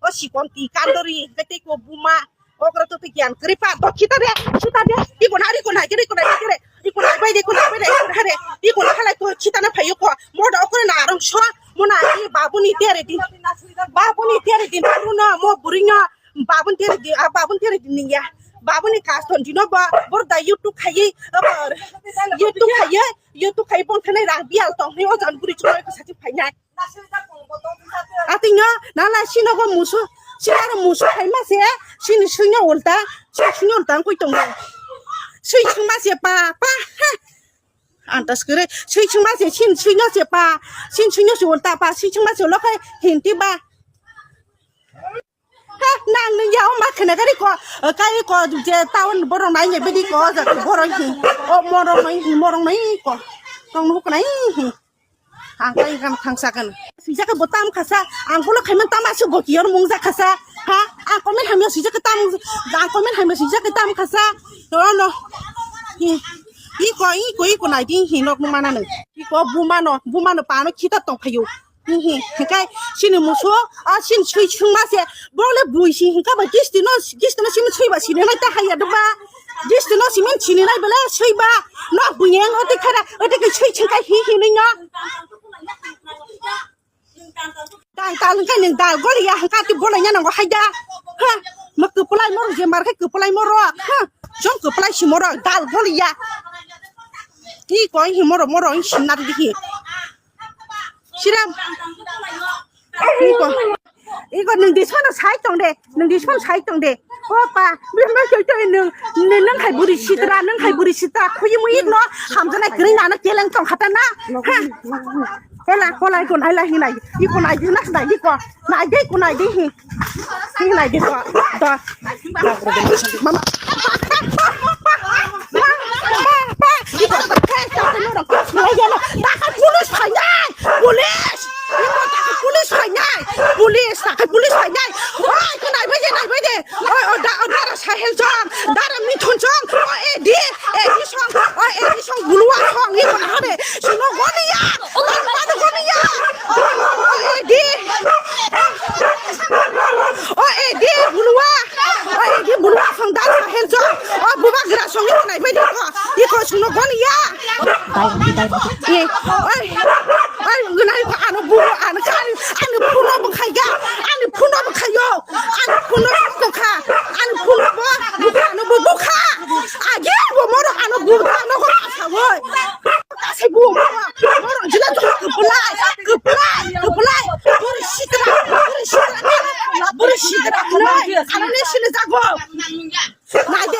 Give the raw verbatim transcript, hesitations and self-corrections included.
Sikonti kandori, hingke tei ko buma. Okra to tei giyan kwrwi pa. To khita de, khita de. Iko na, iko na, iko na, iko na, iko na, bai de, iko na, bai de, iko na, iko na, halai ko khita na phayo ko. Mo da okra na arong so. Mo na i babuni tere din. Babuni tere din. Mo na mo buringa. Babun tere din, ah, babun tere din ya. Babuni kaston dino ba. Bor da YouTube khayi. Bor YouTube khayi. YouTube khayi bon thanai rang bial tong. Ni o jan buri chunai ko sati phainai. Atingo, nala sinogo musu, sinaro musu khaima se, sini suinyo ulta, sini suinyo ulta wngkoi tongo. Sui sungma se pa, pa, ha. Antas kere, sui sungma se, sini suinyo se pa, sini suinyo se ulta pa, sui sungma se ulo khai hinti ba. Ha, nang nung ya, o ma khene gari ko, kai ko, je town borok nai ne bidi ko, ja borok hi, o morok nai hi, morok nai ko, tong nuk nai hi. Ang kai gam thangsa kan. Sijak bo tam khasa, ang kulo khaiman tam asu bo kiyor mung ja khasa. Ha, ang komen hamya sijak tam, ang komen hamya sijak tam khasa. No, no. Hi, iko, iko, iko nai di hi nok nung mana nung. Iko bumano, bumano pano khita tong phayo. Hi, hi, hi kai sini musu, a sini sui sung ma se. Bole bui si hi ka ba gisti no, gisti no sini sui ba sini nai ta haya do ba. Gisti no simin sini nai bele sui ba. No bui yang o te khara, o te ke sui sung kai hi hi nung no. Dal, dal, hingke nung dal goliya, hingke ati bolai ya nango haida. Ha, ma kwplai morok je mar khe kwplai morok. Ha, jong kwplai si morok, dal goliya. Hi koi hi morok, morok hi sinar dihi. Siram. Hi ko. Iko nung di sono sai tong de. Nung di son sai tong de. Opa, bima koi to nung, nung, nung khai buri sitra, nung khai buri sitra, khuyi muyi no, hamjana kri na na keleng tong hata na. Ha. Kola, kola, iko nai la hinai, iko nai di nak nai di ko, nai di ko nai di hi. Hinai di ko, do. Mama. Iko, hey, hey, no, no, no, no, police phainai, police. Iko, police phainai, police, police phainai. Oi, ko nai bai de, nai bai de. Oi, o da, o dara Sahel jong, dara Mithun jong, o edi, edi song, o edi song bulua song, iko na habe, sino goniya, o mano goniya, o edi, o edi bulua, o edi bulua song dara Sahel jong, o bubagra song iko nai bai de ko, iko sino goniya. Dai, dai, dai. Ye, oi, oi, gunai ko ano bu, ano kari, ano puno bu khaiga, ano puno bu khayo, ano puno bu kha, ano puno bu, bu kha, ano bu bu kha. Agi bu moro ano bu ano ko kha woi. Kasi bu moro, moro jila to kepelai, kepelai, kepelai. Buri sitra, buri sitra, buri sitra, ano ne sini jago. Nai de.